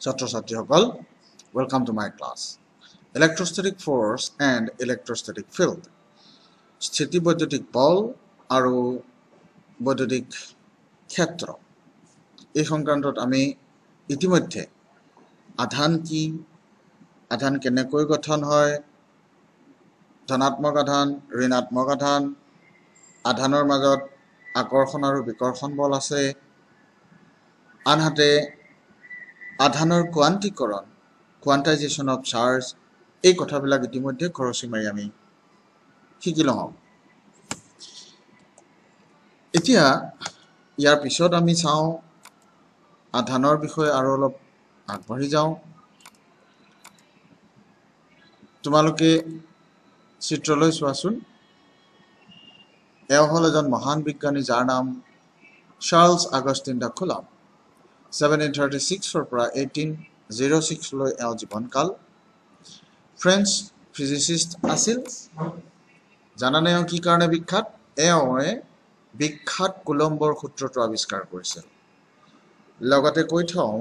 ছাত্ৰ ছাত্ৰীসকল, welcome to my class. Electrostatic force and electrostatic field, স্থিতি বৈদ্যুতিক বল আৰু বৈদ্যুতিক ক্ষেত্ৰ, এই সংক্ৰান্তত আমি ইতিমধ্যে আধান কি, আধান কেনেকৈ গঠন হয়, ধনাত্মক আধান, ঋণাত্মক আধান, আধানৰ মাজত আকৰ্ষণ আৰু বিকৰ্ষণ বল আছে, আনহাতে আধানৰ কোৱান্টিকৰণ, কোৱান্টাইজেশ্যন অফ চাৰ্জ, এই কথাবিলাক ইতিমধ্যে খৰচী মাৰি আমি শিকি লওঁ। এতিয়া ইয়াৰ পিছত আমি চাওঁ আধানৰ বিষয়ে আৰু অলপ আগবাঢ়ি যাওঁ। তোমালোকে চিত্ৰলৈ চোৱাচোন। এওঁ হ'ল এজন মহান বিজ্ঞানী যাৰ নাম চাৰ্লছ আগষ্টিন the Coulomb. 1736ৰ পৰা 1806লৈ এওঁ জীৱনকাল। ফ্ৰেঞ্চ ফিজিচিষ্ট আছিল। জানানে এওঁ কি কাৰণে বিখ্যাত? এওঁৱে বিখ্যাত কুলম্বৰ সূত্ৰটো আৱিষ্কাৰ কৰিছিল। লগতে কৈ থওঁ,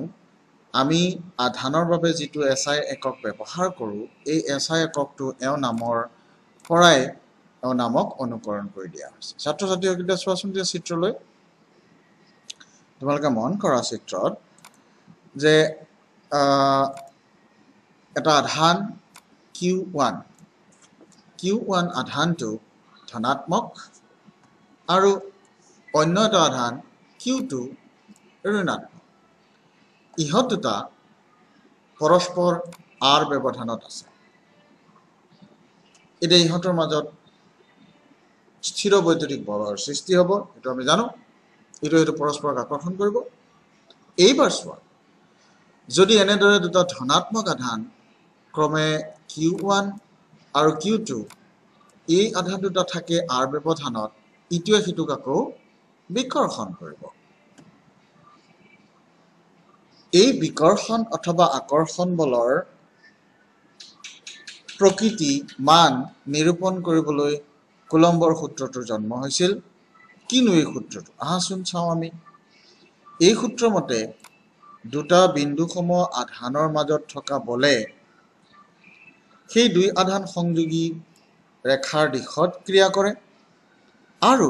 আমি আধানৰ বাবে যিটো এছ I একক ব্যৱহাৰ কৰোঁ, এই এছ I এককটো এওঁ নামৰ পৰাই এওঁ নামক অনুকৰণ কৰি দিয়া হৈছে। ছাত্ৰ ছাত্ৰীসকলে চোৱাচোন যে চিত্ৰলৈ তোমালোকে মন কৰা চিত্ৰত যে এটা আধান কিউ ওৱান, কিউ ওৱান আধানটো ধনাত্মক আৰু অন্য এটা আধান কিউ টু ঋণাত্মক। ইহঁত দুটা পৰস্পৰ আৰ ব্যৱধানত আছে। এতিয়া ইহঁতৰ মাজত স্থিৰ বৈদ্যুতিক বলৰ সৃষ্টি হ'ব, এইটো আমি জানো। এইটো এইটো পৰস্পৰক আকৰ্ষণ কৰিব। এইবাৰ চোৱা, যদি এনেদৰে দুটা ধনাত্মক আধান ক্ৰমে কিউ ওৱান আৰু কিউ টু, এই আধান দুটা থাকে আৰ ব্যৱধানত, ইটোৱে সিটোক আকৌ বিকৰ্ষণ কৰিব। এই বিকৰ্ষণ অথবা আকৰ্ষণ বলৰ প্ৰকৃতি মান নিৰূপণ কৰিবলৈ কুলম্বৰ সূত্ৰটোৰ জন্ম হৈছিল। কিনো এই সূত্ৰটো, আহাচোন চাওঁ আমি। এই সূত্ৰ মতে দুটা বিন্দুসম আধানৰ মাজত থকা বলে সেই দুই আধান সংযোগী ৰেখাৰ দিশত ক্ৰিয়া কৰে আৰু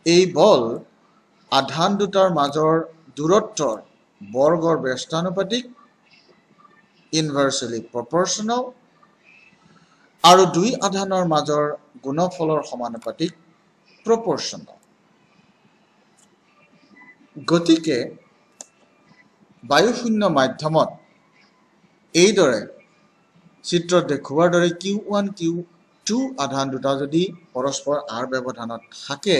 এই বল আধান দুটাৰ মাজৰ দূৰত্বৰ বৰ্গৰ ব্যস্তানুপাতিক, ইনভাৰ্চেলি প্ৰপৰশ্যনেল, আৰু দুই আধানৰ মাজৰ গুণফলৰ সমানুপাতিক, প্ৰপৰশ্যনেল। গতিকে বায়ুশূন্য মাধ্যমত এইদৰে চিত্ৰত দেখুওৱাৰ দৰে কিউ ওৱান কিউ টু আধান দুটা যদি পৰস্পৰ আৰ ব্যৱধানত থাকে,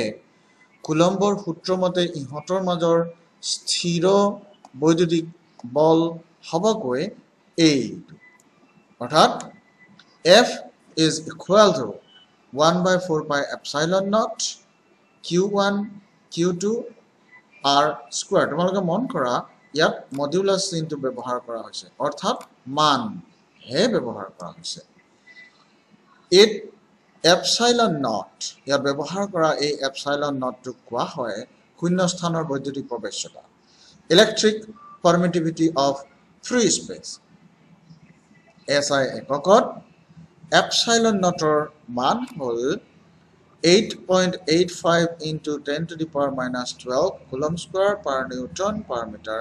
কুলম্বৰ সূত্ৰমতে ইহঁতৰ মাজৰ স্থিৰ বৈদ্যুতিক বল হ'বগৈ এইটো, অৰ্থাৎ F is equal to 1 by 4 pi epsilon naught Q one Q two R square. তোমালোকে মন কৰা, ইয়াত মডিউলাছ চিনটো ব্যৱহাৰ কৰা হৈছে, অৰ্থাৎ মানহে ব্যৱহাৰ কৰা হৈছে। এই এপচাইলন not, ইয়াত ব্যৱহাৰ কৰা এই এপচাইলন নটটোক কোৱা হয় শূন্যস্থানৰ বৈদ্যুতিক প্ৰৱেশ্যতা, electric permittivity of free space. S I এককত epsilon Notre মান হ'ল 8.85 into 10 to the power minus 12 coulomb square per newton per meter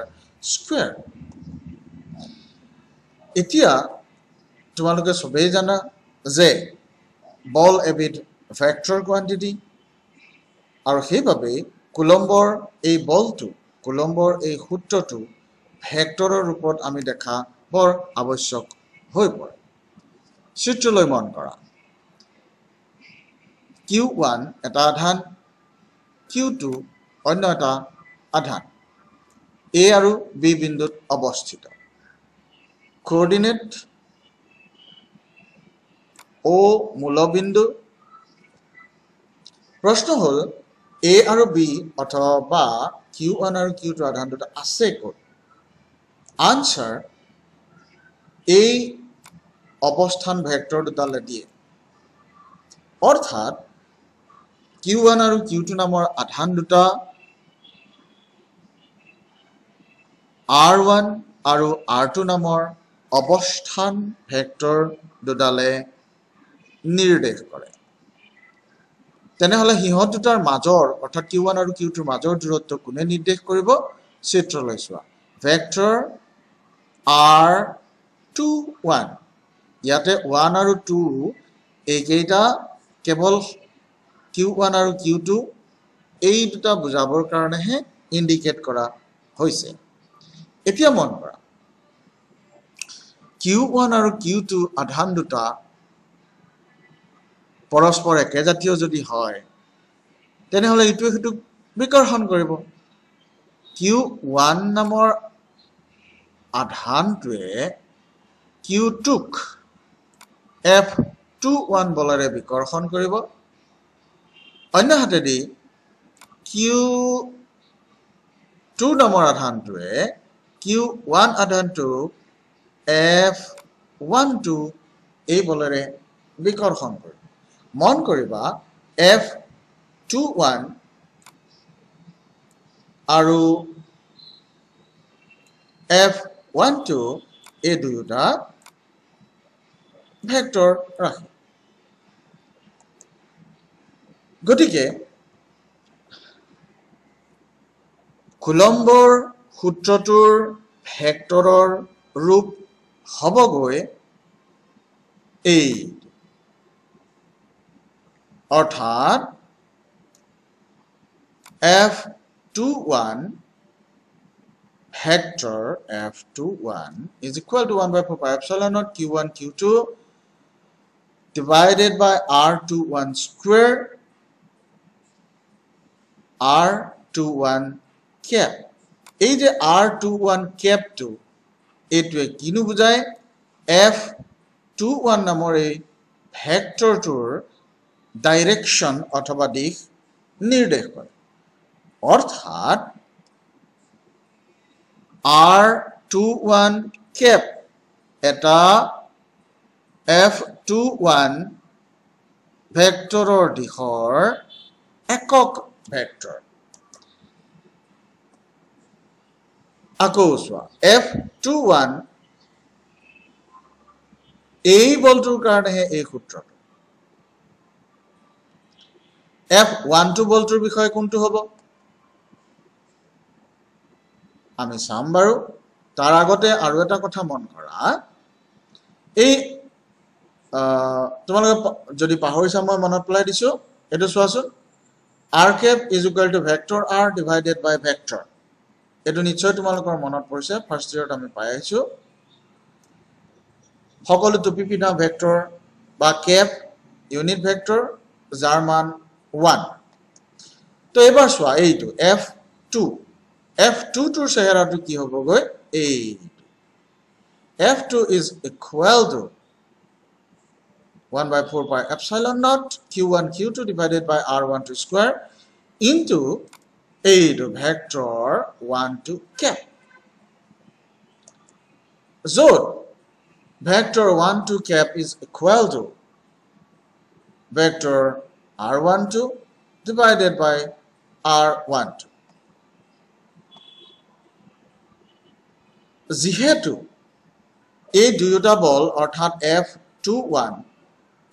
square. এতিয়া তোমালোকে চবেই জানা যে বল এবিধ ভেক্টৰ কোৱান্টিটি, আৰু সেইবাবেই কুলম্বৰ এই বলটো, কুলম্বৰ এই সূত্ৰটো ভেক্টৰৰ ৰূপত আমি দেখা বৰ আৱশ্যক হৈ পৰে। চিত্ৰলৈ মন কৰা, কিউ ওৱান এটা আধান, কিউ টু অন্য এটা আধান, এ আৰু বি বিন্দুত অৱস্থিত। কোঅৰ্ডিনেট অ' মূলবিন্দু। প্ৰশ্ন হ'ল এ আৰু বি অথবা কিউ ওৱান আৰু কিউ টু আধান দুটা আছে ক'ত? আনচাৰ এই অৱস্থান ভেক্টৰ দুটালে দিয়ে, অৰ্থাৎ কিউ ওৱান আৰু কিউ টু নামৰ আধান দুটা আৰ ওৱান আৰু আৰ টু নামৰ অৱস্থান ভেক্টৰ দুডালে নিৰ্দেশ কৰে। তেনেহ'লে সিহঁত দুটাৰ মাজৰ অৰ্থাৎ কিউ ওৱান আৰু কিউ টুৰ মাজৰ দূৰত্ব কোনে নিৰ্দেশ কৰিব? চিত্ৰলৈ চোৱা, ভেক্টৰ আৰ টু ওৱান। ইয়াতে ওৱান আৰু টু এইকেইটা কেৱল কিউ ওৱান আৰু কিউ টু এই দুটা বুজাবৰ কাৰণেহে ইণ্ডিকেট কৰা হৈছে। এতিয়া মন কৰা, কিউ ওৱান আৰু কিউ টু আধান দুটা পৰস্পৰ একেজাতীয় যদি হয় তেনেহ'লে ইটোৱে সিটোক বিকৰ্ষণ কৰিব। কিউ ওৱান নামৰ আধানটোৱে কিউ টুক এফ টু ওৱান বলেৰে বিকৰ্ষণ কৰিব, অন্যহাতেদি কিউ টু নামৰ আধানটোৱে কিউ ওৱান আধানটোক এফ ওৱান টু এই বলেৰে বিকৰ্ষণ কৰিব। মন কৰিবা, এফ টু ওৱান আৰু এফ ওৱান টু এই দুয়োটা ভেক্টৰ ৰাশি। গতিকে কুলম্বৰ সূত্ৰটোৰ ভেক্টৰৰ ৰূপ হ'বগৈ এই, অৰ্থাৎ F two one vector F two one is equal to one by four pi epsilon naught Q one Q two divided by R two one square R two one cap. এই যে R two one কেপটো, এইটোৱে কিনো বুজায়? F two one নামৰ এই ভেক্টৰটোৰ direction অথবা দিশ নিৰ্দেশ কৰে। অৰ্থাৎ আৰ টু ওৱান কেপ এটা এফ টু ওৱান ভেক্টৰৰ দিশৰ একক ভেক্টৰ। আকৌ চোৱা, এফ টু ওৱান এই বলটোৰ কাৰণেহে এই সূত্ৰটো। এফ ওৱান টু বলটোৰ বিষয়ে কোনটো হ'ব আমি চাম বাৰু। তাৰ আগতে আৰু এটা কথা মন কৰা, এই তোমালোকে যদি পাহৰিছা মই মনত পেলাই দিছোঁ, এইটো চোৱাচোন, R cap is equal to vector R divided by vector. এইটো নিশ্চয় তোমালোকৰ মনত পৰিছে, ফাৰ্ষ্ট ইয়েৰত আমি পাই আহিছোঁ। সকলো টুপি পিন্ধা ভেক্টৰ বা কেপ ইউনিট ভেক্টৰ যাৰ মান ওৱান। তো এইবাৰ চোৱা, এইটো এফ টু, এফ টুটোৰ চেহেৰাটো কি হ'বগৈ? এইটো F two is equal to one by four pi epsilon naught Q one Q two divided by R one two square into এইটো ভেক্টৰ ওৱান টু কেপ, য'ত vector one two cap is equal to vector R one two divided by R one two. যিহেতু এই দুয়োটা বল অৰ্থাৎ F two one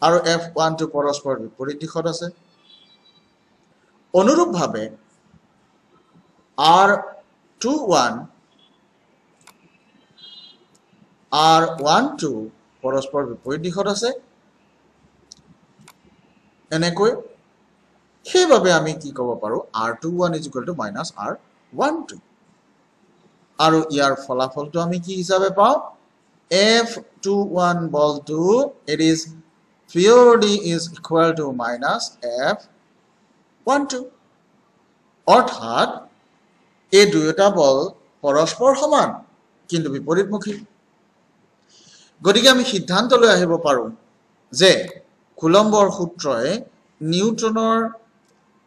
আৰু F one two পৰস্পৰ বিপৰীত দিশত আছে, অনুৰূপভাৱে R two one R one two পৰস্পৰ বিপৰীত দিশত আছে এনেকৈ। সেইবাবে আমি কি ক'ব পাৰোঁ, R two one is equal to minus R one two. আৰু ইয়াৰ ফলাফলটো আমি কি হিচাপে পাওঁ? এফ টু ওৱান বলটো it is purely is equal to minus F one two. অৰ্থাৎ এই দুয়োটা বল পৰস্পৰ সমান কিন্তু বিপৰীতমুখী। গতিকে আমি সিদ্ধান্তলৈ আহিব পাৰোঁ যে কুলম্বৰ সূত্ৰই নিউটনৰ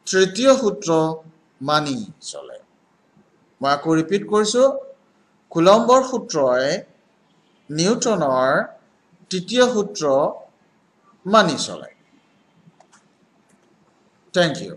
তৃতীয় সূত্ৰ মানি চলে। মই আকৌ ৰিপিট কৰিছোঁ, কুলম্বৰ সূত্ৰই নিউটনৰ তৃতীয় সূত্ৰ মানি চলে। Thank you.